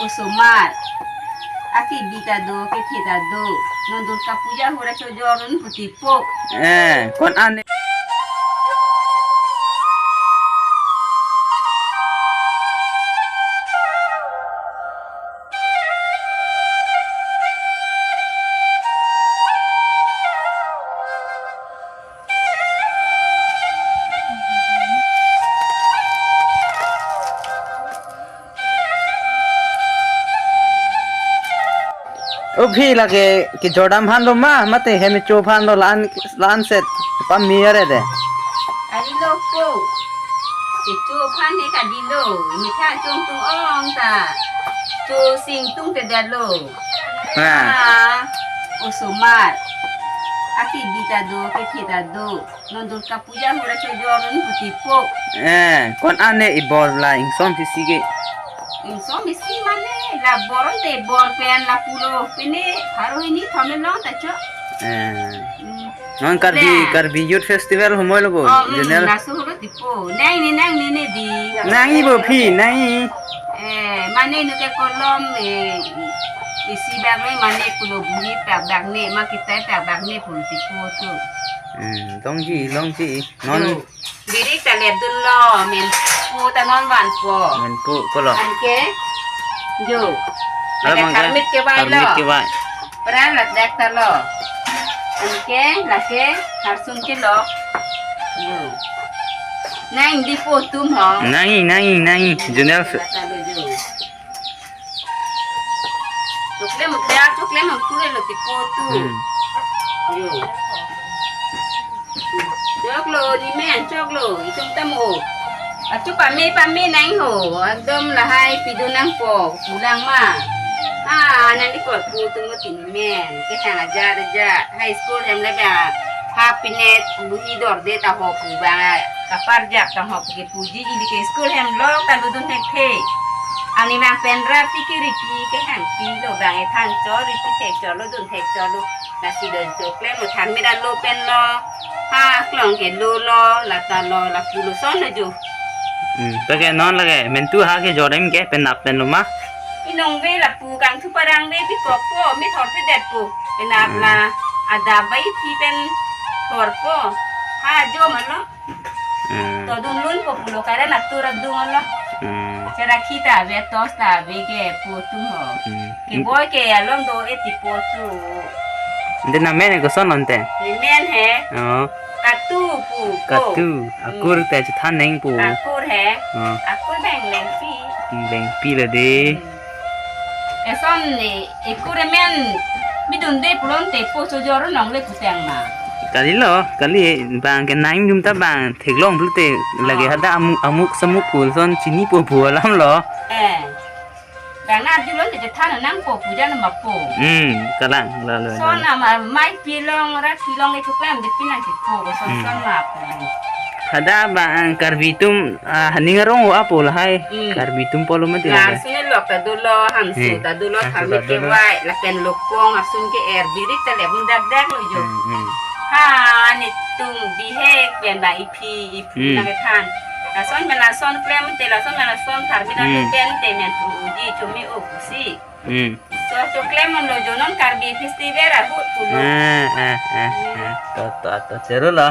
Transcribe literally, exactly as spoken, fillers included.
Osomar. Ake bi ta do, kethe ta do. Non Durga Puja ahut ra chojor un puti po. Eh, ko-an ne. O phi, lake kejordam aphan lo ma, mate hem kecho aphan lo, la-an, la-an set pame are de. Ari lo po. Kecho aphan he kali lo. Mitha chong tung ong ta. Cho sing tung te det lo. Ha. Ah, osomar. Ake bi ta do, kethe ta do. Non Durga Puja ahut ra chojor un puti po. Eh, ko-an ne ibor la ingsom isi ke. Ingsom isi mane, la bor te bor pen lapulo. Pine, pharo hini thom long ta cho. Eh. Hmm. Non Karbi, le. Karbi Youth Festival humoi lo bo. Oh, hmm, General. Laso holo tipo. Nang ni, nang ni, ni di. Nang-i bo phi, nang-i. Eh, mane nu ke kolom, eh, isi bag le mane pulo buhi pag bag ne, ma kita pag bag ne pulo tipo tu. Hmm, longji, longji. Non. Yo. Birik ta lep dun lo, men pu ta non van po. Men pu, ko lo. Anke. Yo. Alam. Lake angke tharmit kevai lo. Tharmit kevai. Pran ladak ta lo. Anke, lake, harsun ke lo. Yo. Nang di po tum ho. Nang-i, nang-i, nang-i. General. Lata lo yo. Choklem, choklem, choklem, ang pure lo tipo tu. Hmm. Yo. Choklo, ni men, choklo, itum tamo. Achu pame, pame nang ho. Ekdom lahai pidun nangpo, pulang ma. Ah, nang di kor pu tum tin men. Kehang aja, aja. High school hem le ba. Happiness, buhi dorde ta ho pu ba. Kaparjap ta ho pu ke puji ili ke school hem lo ta lo dun thekthe. Ani nang pen ra pi ke ripi kehang pilo bang ethan cho ripi thek cho lo dun thek cho lo. Lasi lo choklem lo tharmit lo pen lo. Ha klong ke lo lo lata lo lapulo son lo jo. Hmm, pake non lake mentu ha kejordam ke penap pen lo ma. Inong ve lapu kangthu parang ve bi kok po, mi thor si det po. Penap la ada bai thi pen thor po. Ha jo ma lo. Hmm. To dun lun po pulo kare na tura dun lo. Hmm. Sera kita ve tos ta ve ke po tum ho. Hmm. Ke boy ke along do eti po tu. Ante nang men ke koson lo ante? Ni men he. Oh. Katu pu po. Katu. Hmm. Akur te chethan neng po. Akur he. Oh. Akur bang lengpi. Hmm, lengpi lo de. Hmm. Eson ni Ekur emen bidun de pulon te po chojor nong le kuteng ma. Kali lo, kali bang ke nang dum ta bang theklong pulote lake, ah, hada amu-, amuk samuk pu son chini po pu alam lo. Eh. Bang na julon te than nang po puja na ma po. Hmm, kalang la lo. Son la lo. Na ma mai pilong ra pilong le chuklam de pinang ke po son, hmm, son ma po. Hada bang Karbi atum, ah, haning arong ho apo lahai. Hmm. Karbi atum pulo mati. Lar lahai. Sini lok ta dolo, hamso, hmm, ta dolo, hamso tharmit ta dolo. Kevai, lapen lokong, harsun ke-er, birik ta le bun dak dak lo jo. Hmm, hmm. Ha, netum bihek pen ba iphi, iphu, hmm, nang kethan. Lason men lason klem te, lason men lason tharmit, hmm, pen te men pu uji, chomi o pusi. Hmm. So, choklem lo jo non Karbi festival ahut pulo. Ah, ah, ah, ah. To, to, to, seru lo.